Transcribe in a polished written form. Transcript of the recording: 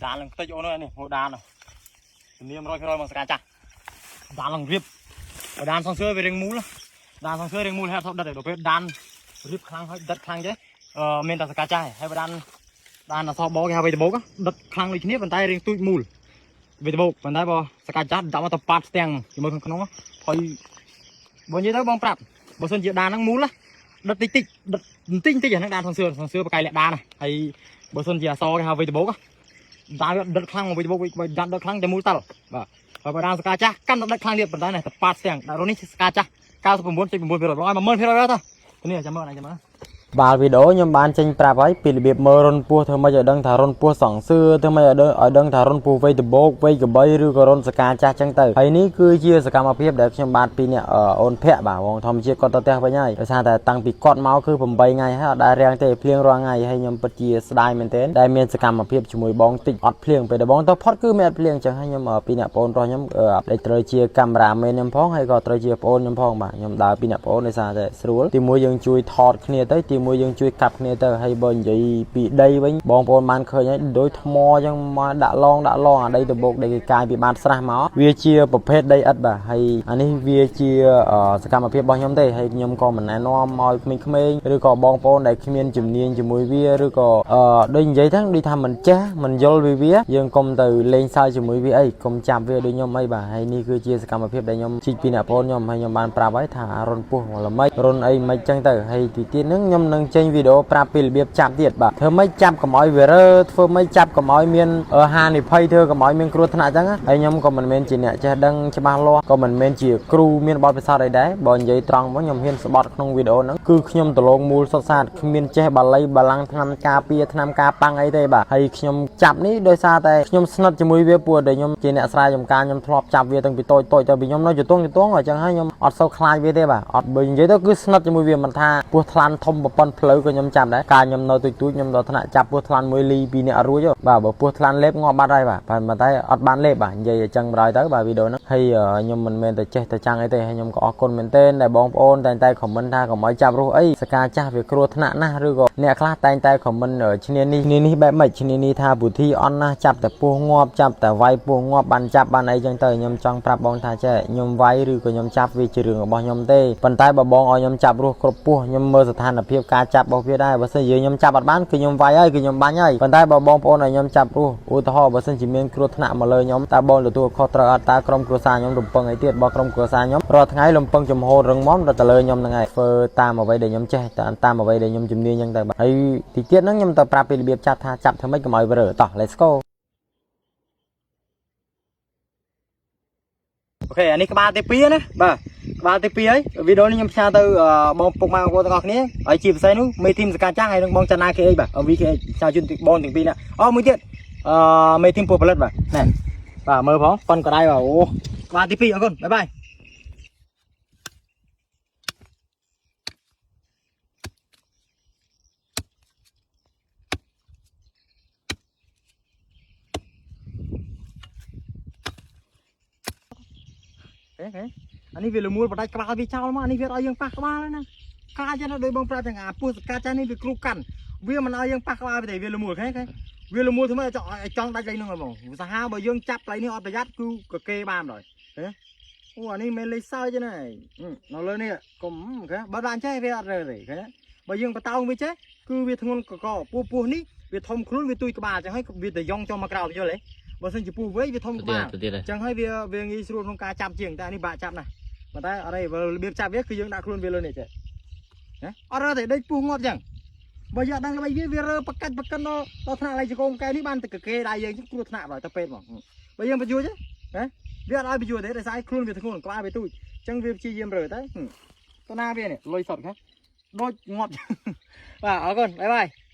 ដានឡើងខ្ទេចអូនអើយនេះហូដានជំនាញ100%មកសកាចាស់ដានឡើងរៀបបើដានសងសឿវារៀងមូលដានសងសឿរៀងមូលហើយអត់ដិតទេដល់ពេលដានរៀបខ្លាំងហើយដិតខ្លាំងចេះអឺមានតែសកាចាស់ហើយបើដានដានអសបគេហៅវេតបោកដិតខ្លាំងដូចគ្នាប៉ុន្តែរៀងទូចមូលវេតបោកប៉ុន្តែបើសកាចាស់ដាក់មកទៅប៉ាត់ស្ទាំងជាមួយក្នុងក្នុងហើយបើនិយាយទៅបងប្រាប់បើសិនជាដានហ្នឹងមូលដិតតិចតិចដិតបន្តិចបន្តិចហ្នឹងដានសងសឿសងសឿបកាយលាក់ដានហើយបើសិនជាអសគេហៅវេតបោក ដានវាដិតខ្លាំងមកវិញមកវិញដានដិតខ្លាំងតែមូលតល់បាទហើយបើដានសកាចាស់កាន់តែដិតខ្លាំងទៀតប៉ុន្តែនេះតប៉ាត់ស្ទាំងដាក់រនេះសកាចាស់99.9%ឲ្យ10000%ទៅនេះចាំមើលណាចាំមើល បាល់វីដេអូខ្ញុំបានចេញប្រាប់ហើយពីរបៀបមើលរុនពោះធ្វើម៉េចឲ្យដឹងថារុនពោះសង្សឿធ្វើម៉េចឲ្យដឹងថារុនពោះវ័យដបោកវ័យកបីឬក៏រុនសកាចាស់ចឹងទៅហើយនេះគឺជាសកម្មភាពដែលខ្ញុំបានពីអ្នកអូនភ័ក្របាទវងធម្មជាតិគាត់ទៅផ្ទះវិញហើយដោយសារតែតាំងពីគាត់មកគឺ8ថ្ងៃហើយអត់ដែលរាំងទេភ្លៀងរាល់ថ្ងៃហើយខ្ញុំពិតជាស្ដាយមែនទែនដែលមានសកម្មភាពជាមួយបងតិចអត់ភ្លៀងពេលដែលបងទៅផុតគឺមិនអត់ភ្លៀងចឹងហើយខ្ញុំពីអ្នកបងប្រុសខ្ញុំដែលត្រូវជាកាមេរ៉ាមែនខ្ញុំផងហើយក៏ត្រូវជាប្អូនខ្ញុំផងបាទខ្ញុំដើរពីអ្នកប្អូនដោយសារតែស្រួលទីមួយយើងជួយថតគ្នាទៅទីមួយយើងជួយកាប់គ្នាទៅហើយបើនិយាយពីដីវិញបងប្អូនបានឃើញហើយដូចថ្មចឹងមកដាក់ឡងដាក់ឡងអាដីដបោកដែលគេកាយពីបាតស្រះមកវាជាប្រភេទដីឥដ្ឋបាទហើយអានេះវាជាសកម្មភាពរបស់ខ្ញុំទេហើយខ្ញុំក៏មិនណែនាំឲ្យក្មេងៗឬក៏បងប្អូនដែលគ្មានជំនាញជាមួយវាឬក៏ដូចនិយាយហ្នឹងដូចថាមិនចេះមិនយល់ពីវាយើងកុំទៅលេងសើចជាមួយវាអីកុំចាប់វាដូចខ្ញុំអីបាទហើយនេះគឺជាសកម្មភាពដែលខ្ញុំជីកពីអ្នកប្អូនខ្ញុំហើយខ្ញុំបានប្រាប់ហើយថារុនពោះល្មិចរុនអីមិនចឹងទៅហើយទីទៀតហ្នឹងខ្ញុំនឹងចេញវីដេអូប្រាប់ពីរបៀបចាប់ទៀតបាទធ្វើម៉េចចាប់កុំឲ្យវារើធ្វើម៉េចចាប់កុំឲ្យមានហានិភ័យធ្វើកុំឲ្យមានគ្រោះថ្នាក់ចឹងហើយខ្ញុំក៏មិនមែនជាអ្នកចេះដឹងច្បាស់លាស់ក៏មិនមែនជាគ្រូមានបទពិសោធន៍អីដែរបើនិយាយត្រង់មកខ្ញុំហ៊ានស្បត់ក្នុងវីដេអូហ្នឹងគឺខ្ញុំដលងមូលសុទ្ធសាធគ្មានចេះបាលីបាឡាំងថ្នាំការពារថ្នាំការប៉ាំងអីទេបាទហើយខ្ញុំចាប់នេះដោយសារតែខ្ញុំស្និទ្ធជាមួយវាព្រោះតែខ្ញុំជាអ្នកស្រែចម្ការខ្ញុំធ្លាប់ចាប់វាតាំងពីតូចតូចទៅពីខ្ញុំនៅជទងជទងអញ្ចឹងហើយខ្ញុំអត់សូវខ្លាចវាទេបាទអត់បើនិយាយទៅគឺស្និទ្ធជាមួយវាមិនថាពោះថ្លាន់ធំប្រព័ន្ធផ្លូវក៏ខ្ញុំចាប់ដែរកាលខ្ញុំនៅទូចទូចខ្ញុំដល់ថ្នាក់ចាប់ពោះថ្លាន់មួយលីពីរនាក់រួចបាទបើពោះថ្លាន់លេបងាប់បាត់ហើយបាទប៉ុន្តែអត់បានលេបបាទនិយាយអញ្ចឹងបណ្ដោយទៅបាទវីដេអូហ្នឹងហើយខ្ញុំមិនមែនតែចេះតែចាំងអីទេហើយខ្ញុំក៏អរគុណមែនទែនដែលបងប្អូនតែងតែ comment ថាកុំឲ្យចាប់រស់អីសកាចាស់វាគ្រោះថ្នាក់ណាស់ឬក៏អ្នកខ្លះតែងតែ comment ឈ្នានេះឈ្នានេះបែបម៉េចឈ្នានេះថាពុធីអន់ណាស់ចាប់តែពោះងាប់ចាប់តែវាយពោះងាប់បានចាប់បានអីចឹងទៅខ្ញុំចង់ប្រាប់បងថាចេះខ្ញុំវាយឬក៏ខ្ញុំចាប់វាជារឿងរបស់ខ្ញុំទេប៉ុន្តែបើបងឲ្យខ្ញុំចាប់រស់គ្រប់ពោះខ្ញុំមើលស្ថានភាពការចាប់របស់វាដែរបើសិនជាខ្ញុំចាប់អត់បានគឺខ្ញុំវាយហើយគឺខ្ញុំបាញ់ហើយប៉ុន្តែបើបងប្អូនឲ្យខ្ញុំចាប់រស់ឧទាហរណ៍បើសិនជាមានគ្រោះថ្នាក់មកលើខ្ញុំតើបងទទួលខុសត្រូវអត់តើក្រុមគ្រួសារខ្ញុំរំពឹងអីទៀតបើក្រុមគ្រួសារខ្ញុំរាល់ថ្ងៃរំពឹងចំហរឹងមាំដល់ទៅលើខ្ញុំហ្នឹងហើយធ្វើតាមអ្វីដែលខ្ញុំចេះតាមអ្វីដែលខ្ញុំជំនាញហ្នឹងទៅបាទហើយទីទៀតហ្នឹងខ្ញុំទៅប្រាប់ពីរបៀបចាប់ថាចាប់ធ្វើម៉េចកុំឲ្យវារើតោះ let's go. OK អានេះក្បាលទី2ណាបាទក្បាលទី2ហើយវីដេអូនេះខ្ញុំផ្ញើទៅបងពុកម៉ែបងប្អូនទាំងអស់គ្នាហើយជាពិសេសនោះមេ team សកាចាស់ហើយនិងបងចាណា KH បាទ MVKH ផ្ញើជូនបងទាំងពីរនេះអូមួយទៀតអឺមេ team ពោះផលិតបាទណែបាទមើលផងប៉ុនក៏ដៃបាទអូក្បាលទី2អរគុណ bye bye. ហេហេអានេះវាលមួលបដាច់ក្បាលវាចោលមកអានេះវាឲ្យយើងប៉ះក្បាលហើយណាកាចណាដោយបងប្រាប់ទាំងអាពោះកាចាស់នេះវាគ្រូកាន់វាមិនឲ្យយើងប៉ះក្បាលវាទេវាលមួលឃើញឃើញវាលមួលធ្វើម៉េចឲ្យចង់ដាច់កន្លែងហ្នឹងហ្មងសាហាវបើយើងចាប់កន្លែងនេះអត់ប្រយ័ត្នគឺកគេបានដល់ហេអូអានេះមិនលេខសើចទេណានៅលើនេះកុំឃើញបើបានចេះវាអត់រើទេឃើញបើយើងបតោងវាចេះគឺវាធ្ងន់កកពោះពោះនេះវាធំខ្លួនវាទួយក្បាលអញ្ចឹងហើយវាទៅយ៉ងចុះមកក្រោមយល់ទេបើសិនជាពោះវែងវាធំក្បាល ទៅទៀតហើយ អញ្ចឹងហើយវាវាងាយស្រួលក្នុងការចាប់ជាងតែនេះបាក់ចាប់ណាស់ប៉ុន្តែអត់ទេបើរបៀបចាប់វាគឺយើងដាក់ខ្លួនវាលើនេះចេះណាអត់រើទេដេកពោះងាប់អញ្ចឹងបើយើងអត់ដឹងល្បីវាវារើបកាច់បកិនដល់ដល់ថ្នាក់ឡៃចកងកែនេះបានតែកគេដៃយើងគ្រោះថ្នាក់បើទៅពេទ្យហ្មងបើយើងបញ្យួរទេណាវាអត់ឲ្យបញ្យួរទេដោយសារខ្លួនវាធ្ងន់ក្បាលវាទូចអញ្ចឹងវាព្យាយាមរើតែទៅណាវានេះលុយសុតខ៎ដូចងាប់បាទអរគុណ bye bye.